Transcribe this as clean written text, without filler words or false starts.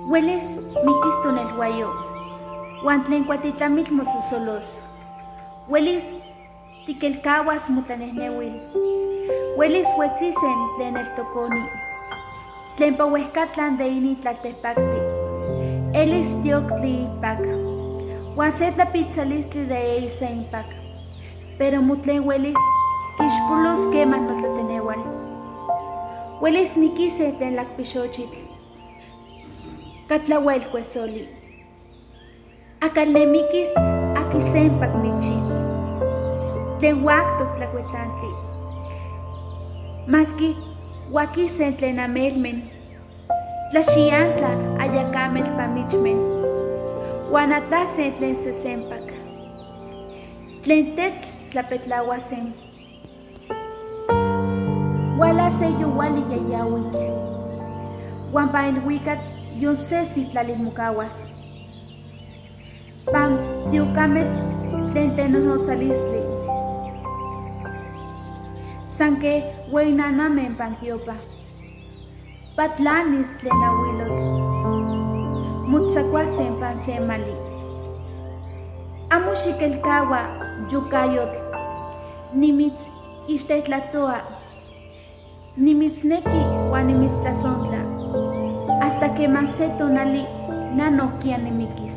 Huelis miquis tonelhuayo, huan tlen cuatitlamil mososolos. Huelis tiquelcahuas motlanejnehuil. Huelis huetzisen tlen eltoconi. Tlen pahuejcatlan de inin tlaltepactli. Elis tioctli ipac. Huan se tlapitzalistli de eisa impac. Pero motlen huelis quixpolos quema notlatenehual. Huelis miquise tlen lacpixochitl. Catlahuel cuesoli. Acalnemiquis aqui sempac michi. Tlen huactoc tlacuetlantli. Masqui huaquisen tlen amelmen. Tlaxiantla ayacametl pamichmen. Huan atlasen tlen sesempac. Tlen tetl tlapetlahuasen. Huala se youali yayahuic. Huan pan ilhuicatl yon se sitlali mocahuas. Pan tiocametl tlen tenojnotzalistli. San que hueinanamen pan tiopa. Patlanis tlen ahuilotl. Motzacuasen pan se mali. Amo xiquelcahua yocayotl. Nimitz ixtetlatoa. Nimitzneki huan nimitztlazontla. Hasta queman se tonali na nojquiya nimiquis.